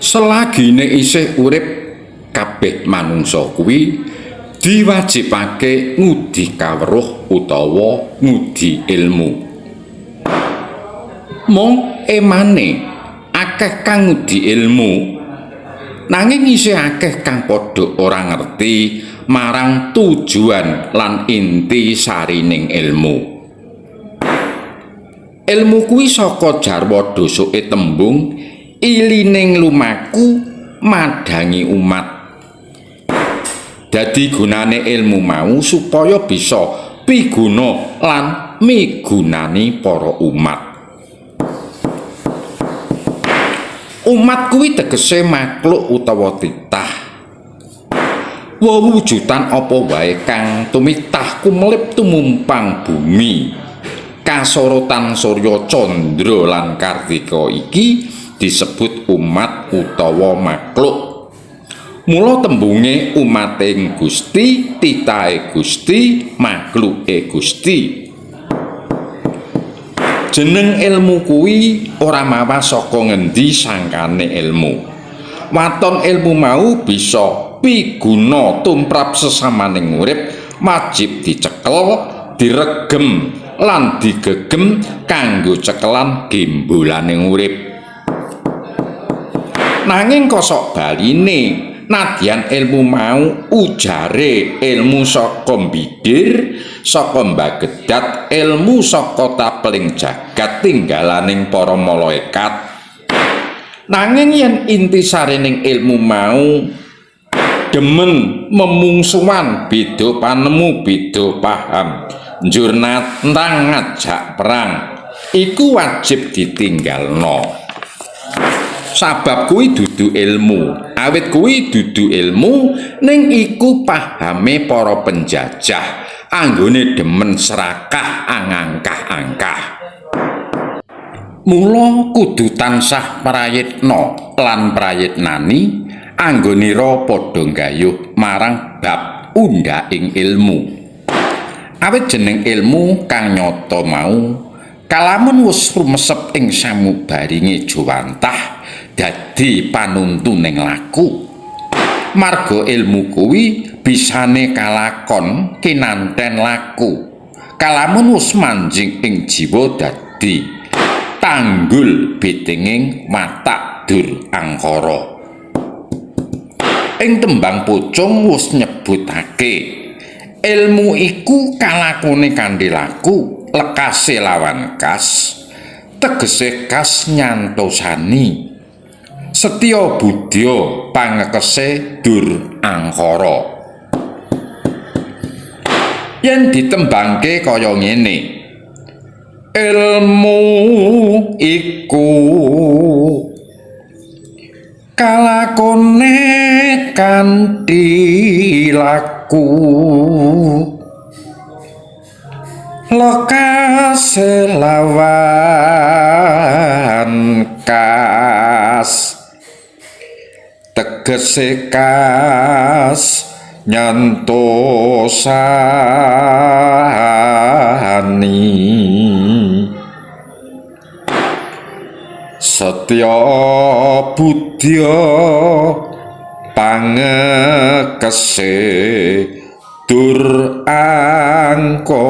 Selagine isih urip, kabeh manungsa kuwi diwajibake ngudi kaweruh utawa ngudi ilmu. Mung emane akeh kang ngudi ilmu, nanging isih akeh kang padha ora ngerti marang tujuan lan inti sarining ilmu. Ilmu kuwi saka jarwa dosoke tembung ilining lumaku madhangi umat. Dadi gunane ilmu mau supaya bisa piguna lan migunani para umat. Umat kuwi tegese makhluk utawa titah. Wewujudan apa wae kang tumitah kumelip tumumpang bumi. Kasorotan surya candra lan kartika iki disebut umat utawa makhluk. Mula tembunge umating Gusti, titahe Gusti, makhluke Gusti. Jeneng ilmu kuwi ora mawa saka ngendi sangkane ilmu. Waton ilmu mau bisa piguna tumrap sesamaning urip, wajib dicekel, diregem lan digegem kanggo cekelan gembolaning urip. Nanging kosok baline, nadyan ilmu mau ujare ilmu saka mbidir, saka mbagedat, ilmu saka tapeling jagat tinggalaning para malaikat. Nanging yen intisarining ilmu mau demen memungsuhan, beda panemu, beda paham, njur nantang ngajak perang, iku wajib ditinggalno. Sabab kuwi dudu ilmu. Awit kuwi dudu ilmu, ning iku pahame para penjajah anggone demen serakah angangkah-angkah. Mula kudu tansah prayitna lan prayitnani anggonira padha nggayuh marang bab undhaking ilmu. Awit jeneng ilmu kang nyata mau kalamun wis rumesep ing samubaringe jowantah dadi panuntuning laku. Marga ilmu kuwi bisane kalakon kinanten laku. Kalamun wis manjing ing jiwa dadi tanggul bitenging watak dur angkara. Ing tembang pocung wis nyebutake ilmu iku kalakone kanthi laku, lekase lawan kas, tegese kas nyantosani. Setya budya pangekese dur angkara. Yen ditembangke kaya ngene, ilmu iku kalakone kanthi laku, lekase lawan kas, tegese kas nyantosani. Setya budya pangekese dur angkara.